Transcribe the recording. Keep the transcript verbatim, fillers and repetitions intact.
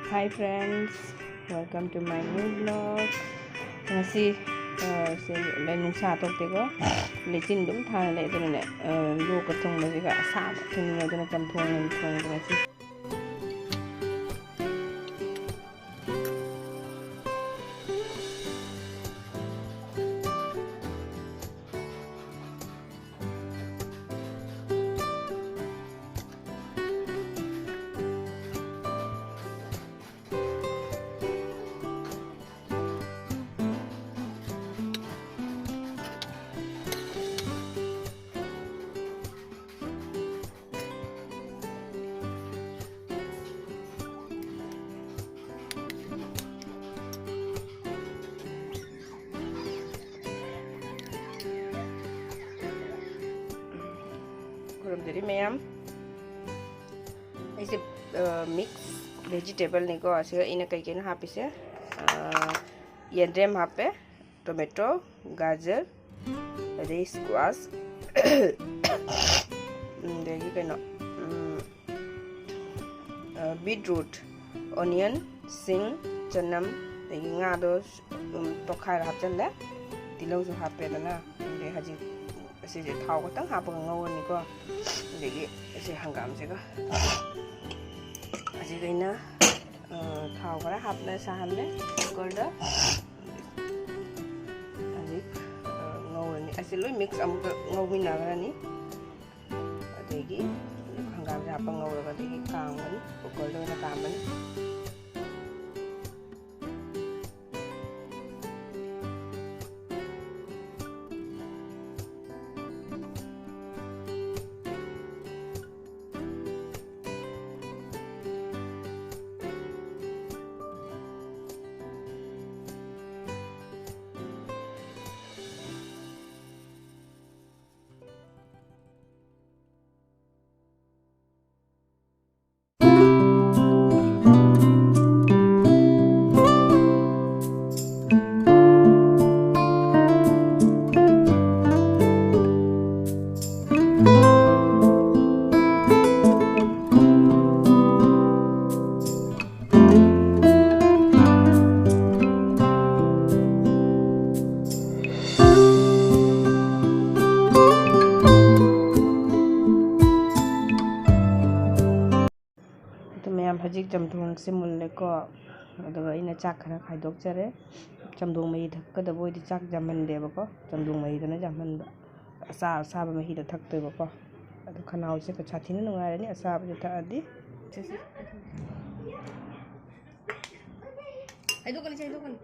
Hi friends, welcome to my new vlog. ꯉꯁꯤ ꯑ, ꯁꯦ, ꯅꯨꯡꯁꯥ ꯊꯣꯛꯇꯦꯀꯣ, ꯂꯩꯆꯤꯟ ꯑꯗꯨꯝ ꯊꯥꯅ ꯂꯩ꯫ ꯑꯗꯨꯅꯅꯦ, ꯑ, ꯂꯣꯛꯀ ꯊꯨꯡꯕꯁꯤꯒ ꯑꯁꯥꯕ ꯊꯨꯡꯅ, ꯑꯗꯨꯅ ꯆꯝꯊꯣꯡ ꯑꯣꯏꯅ ꯊꯣꯡꯉꯦ ꯉꯁꯤ꯫ ꯈꯨꯔꯨꯝꯖꯔꯤ ꯃꯌꯥꯝ꯫ ꯑꯩꯁꯦ, ꯑ, mix vegetable ꯅꯤꯀꯣ꯫ ꯑꯁꯤꯗ ꯑꯩꯅ ꯀꯩ ꯀꯩꯅꯣ ꯍꯥꯞꯄꯤꯁꯦ, ꯑ, ꯌꯦꯟꯗ꯭ꯔꯦꯝ ꯍꯥꯞꯄꯦ, tomato, ꯒꯥꯖꯔ, ꯑꯗꯩ squash, ꯑꯗꯒꯤ ꯀꯩꯅꯣ, ꯎꯝ, ꯑ, beetroot, onion, ꯁꯤꯡ, ꯆꯅꯝ, ꯑꯗꯒꯤ ꯉꯥꯗꯣ, ꯎꯝ, ꯇꯣꯠꯈꯥꯏꯔ ꯍꯥꯞꯆꯜꯂꯦ꯫ ꯇꯤꯜꯍꯧꯁꯨ ꯍꯥꯞꯄꯦꯗꯅ꯫ ꯑꯗꯩ ꯍꯧꯖꯤꯛ ꯑꯁꯤꯁꯦ ꯊꯥꯎ ꯈꯛꯇꯪ ꯍꯥꯞꯄꯒ ꯉꯧꯔꯅꯤꯀꯣ꯫ ꯑꯗꯒꯤ ꯑꯁꯤ ꯍꯪꯒꯥꯝꯁꯤꯒ ꯑꯁꯤꯒ ꯑꯩꯅ, ꯑ, ꯊꯥꯎ ꯈꯔ ꯍꯥꯞꯅ ꯁꯥꯍꯜꯂꯦ ꯀꯨꯀꯔꯗ꯫ ꯍꯧꯖꯤꯛ, ꯑ, ꯉꯧꯔꯅꯤ꯫ ꯑꯁꯤ ꯂꯣꯏ mix ꯑꯃꯨꯛꯀ ꯉꯧꯃꯤꯟꯅꯈ꯭ꯔꯅꯤ꯫ ꯑꯗꯒꯤ ꯍꯪꯒꯥꯝꯁꯦ ꯍꯥꯞꯄ ꯉꯧꯔꯒ ꯑꯗꯒꯤ ꯀꯥꯝꯒꯅꯤ, ꯀꯨꯀꯔꯗ ꯑꯣꯏꯅ ꯀꯥꯝꯃꯅꯤ꯫ ꯍꯧꯖꯤꯛ ꯆꯝꯊꯣꯡꯁꯦ ꯃꯨꯜꯂꯦꯀꯣ꯫ ꯑꯗꯨꯒ ꯑꯩꯅ ꯆꯥꯛ ꯈꯔ ꯈꯥꯏꯗꯣꯛꯆꯔꯦ꯫ ꯆꯝꯊꯣꯡ ꯃꯍꯤ ꯊꯛꯀꯗꯕ ꯑꯣꯏꯗꯤ ꯆꯥꯛ ꯌꯥꯝꯍꯟꯗꯦꯕꯀꯣ, ꯆꯝꯊꯣꯡ ꯃꯍꯤꯗꯅ ꯌꯥꯝꯍꯟꯕ꯫ ꯑꯁꯥ ꯑꯁꯥꯕ ꯃꯍꯤꯗꯣ ꯊꯛꯇꯣꯏꯕꯀꯣ꯫ ꯑꯗꯨ ꯈꯅꯥꯎꯁꯦ ꯁꯥꯊꯤꯅ ꯅꯨꯡꯉꯥꯏꯔꯅꯤ ꯑꯁꯥꯕꯁꯦ ꯊꯛꯑꯗꯤ꯫ ꯍꯩꯗꯣꯛꯀꯅꯤ, ꯍꯩꯗꯣꯛꯀꯅꯤ꯫